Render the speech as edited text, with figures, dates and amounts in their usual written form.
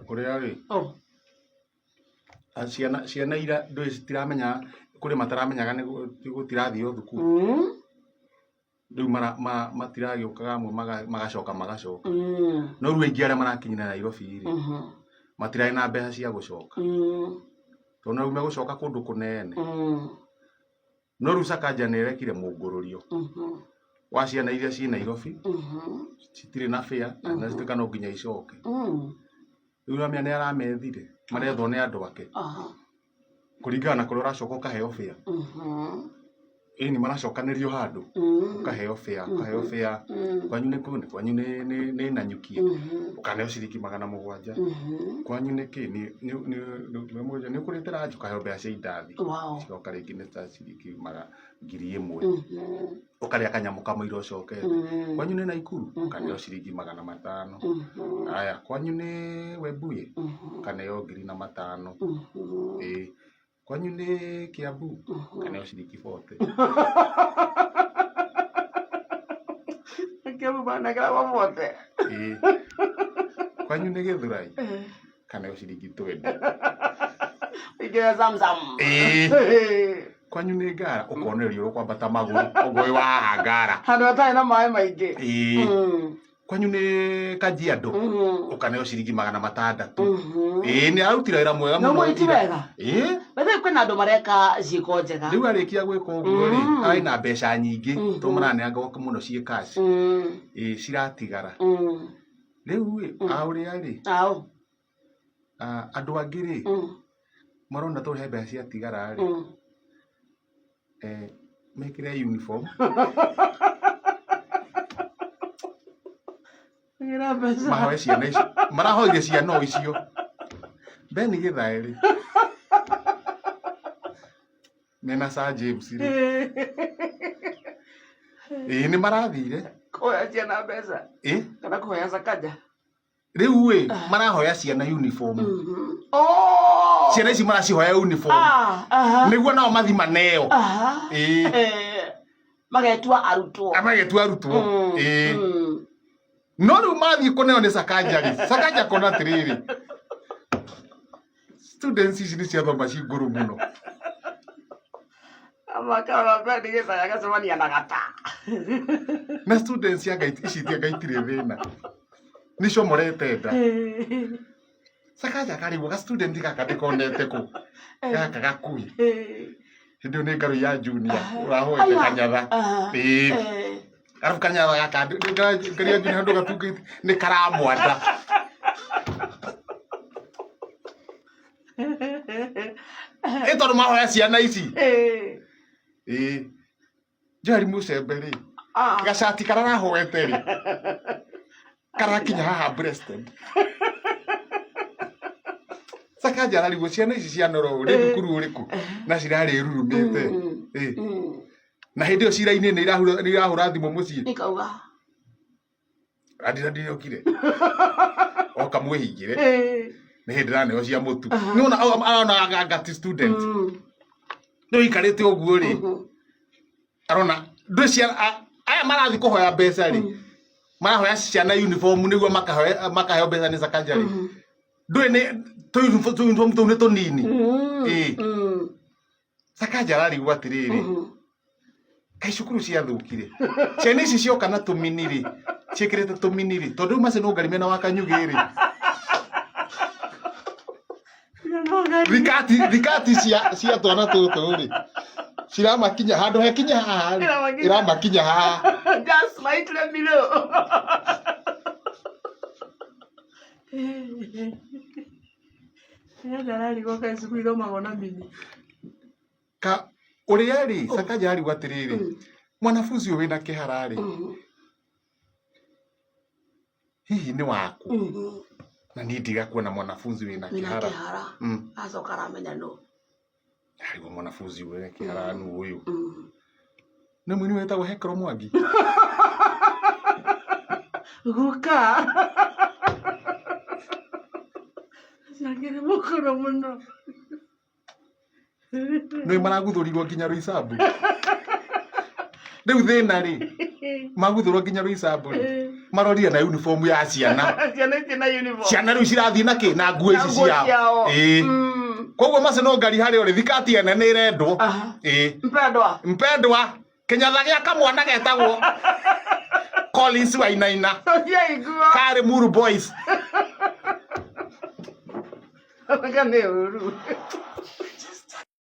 Ũrĩa rĩ, Oh. ciana ciana ira ndũĩ citiramenya kũrĩ mataramenyaga nĩ gũtirathio thukuru. Rĩu matiragĩũkaga amwe magacoka magacoka. No rĩu aingĩ arĩa marakinyire Nairobi rĩ, matirarĩ na mbeca cia gũcoka. Tondũ rĩu megũcoka kũndũ kũnene. No rĩu Sakaja nĩ arekire mũngũrũrio wa ciana iria ciĩ Nairobi, citirĩ na fare na cituĩka no nginya icoke. Rĩu ũramenya nĩ aramethire, marethwo nĩ andũ ake. Kũringana na kũrĩa ũracoka ũkaheo fare. Ĩni maracokanĩrio handũ, ũkaheo fare, ũkaheo fare, kwanyu nĩ kũ, kwanyu nĩ Nanyuki, ũkaneo ciringi 700, kwanyu nĩ kĩ, nĩ ũkũrĩte ranji, ũkaheo mbeca cia indathi, cigoka rĩngĩ nĩ ta ciringi 1000, ũkarĩa kanyamũ kamũira ũcokete, kwanyu nĩ Naikuru, ũkaneo ciringi 500, haya kwanyu nĩ Webuye, ũkaneo 1005, ĩĩ kwanyu nĩ Kiambu, ũkaneo ciringi 40. Kiambu manengeragwo 40. Ĩĩ kwanyu nĩ Gĩthũrai, ũkaneo ciringi 20. Ũingĩre Zamzam. Ĩĩ kwanyu nĩ Ngara, ũkonererio ũrĩa ũkwambata magũrũ ũguo wĩ wa haha Ngara. Handũ hatarĩ na maĩ maingĩ. Ĩĩ kwanyu nĩ Kajiado, ũkaneo ciringi 600. Ĩĩ nĩ ararutire wĩra mwega No mũno. mũriti wega. Ĩĩ By the way, kwĩna andũ mareka ciĩko njega. Rĩu arĩkia gwĩka ũguo rĩ, arĩ na mbeca nyingĩ tondũ maraneanga mũno ciĩ cash. Ĩĩ ciratigara. Rĩu rĩ, a ũrĩa rĩ, Ao. andũ angĩ rĩ, marona tondũ he mbeca ciatigara rĩ, mekĩre uniform. Gĩra mbeca. Mahoe ciana icio, marahoire ciana o icio. Ben Githae rĩ, mena Sir James rĩ, ĩĩ nĩ marathire. Kũhoya ciana mbeca. Ĩ Kana kũhoya Sakaja. Rĩu ĩ marahoya ciana uniform. Oh! Ciana ici maracihoya uniform. Ah, aha. Nĩguo nao mathi maneo. Aha. Ĩĩ. Magetua arutwo. Magetua arutwo. Ĩĩ. No rĩu mathiĩ kũneo nĩ Sakaja rĩ, Sakaja akona atĩrĩrĩ, students ici nĩ ciathoma ci ngũrũ mũno. Makarora Ben Githae agacemania na gata. Na students anga ici anga itirĩ thĩna. Nĩ comorete nda. Sakaja akarigwo ga student gaka ndĩkonete kũ. Gaka gakuhĩ. Hĩndĩ ĩyo nĩ ngarũ ya junior ũrahoete kanyatha. Ĩĩ. Arabu kanyatha gaka ngarũ ya junior handũ gatungĩte nĩ karamwanda. Ĩ tondũ mahoya ciana ici. Ĩĩ. Joel Mucembe rĩ, gacati karĩa arahoete rĩ, karakinya haha breasted. Sakaja ararigwo ciana ici cianora ũũ nĩ thukuru ũrĩkũ na cirarĩrurumĩte. Ĩ. Na hĩndĩ ĩyo cira-inĩ nĩ irahũra thimũ mũciĩ. Ikauga. Randira ndiriokire. Oka mwĩhingĩre. Nĩ hĩndĩ ĩraneo cia mũtu. Nĩwona arona ngati student. Rĩu ikarĩte ũguo rĩ, arona ndũĩ ciana aya marathiĩ kũhoya mbeca rĩ, marahoya ciana uniform nĩguo makaheo mbeca nĩ Sakaja rĩ. Ndũĩ nĩ tũ uniform tũu nĩ tũnini. Ĩĩ. Sakaja ararigwo atĩrĩrĩ, kaĩ cukuru ciathũkire. Ciana ici cioka na tũmini rĩ, ciĩkĩrĩte tũmini rĩ, tondũ rĩu macio no ngari mena wa Kanyugĩ rĩ. Thikati thikati cia cia twana tũtũ rĩ, ciramakinya handũ hekinya haha rĩ, iramakinya haha. Just slightly below. Ararigwo kaĩ cukuru ithomagwo na mini. Ka ũrĩa rĩ, Sakaja ararigwo atĩrĩrĩ, mwanafunzi ũyũ wĩna kĩhara rĩ, hihi nĩ waku? Na niĩ ndiga kuona mwanafunzi wĩna Wĩna kĩhara. kĩhara. Acoka aramenya nũ. Arigwo mwanafunzi wĩna kĩhara nũ ũyũ. Nĩ mũini wĩtagwo Hekro Mwangi. Guka. Akĩrĩ mũkũrũ mũno. Nĩ maraguthũrirwo nginya Roysambu. Rĩu thĩna rĩ, maguthũrwo nginya Roysambu rĩ, Marorire na uniform ya ciana. Ciana ici na uniform. Ciana rĩu cirathiĩ na kĩ, na nguo Na ici nguo ciao. Ciao. Ĩĩ. Koguo mace no ngari harĩa ũrĩ thikati ene nĩ ĩrendwo. Ĩĩ. Mpendwa. Mpendwa, kĩnyatha gĩa kamwana getagwo Collins Wainaina. Tũciaigua. Karĩ Muru Boys. Anga nĩ ũru.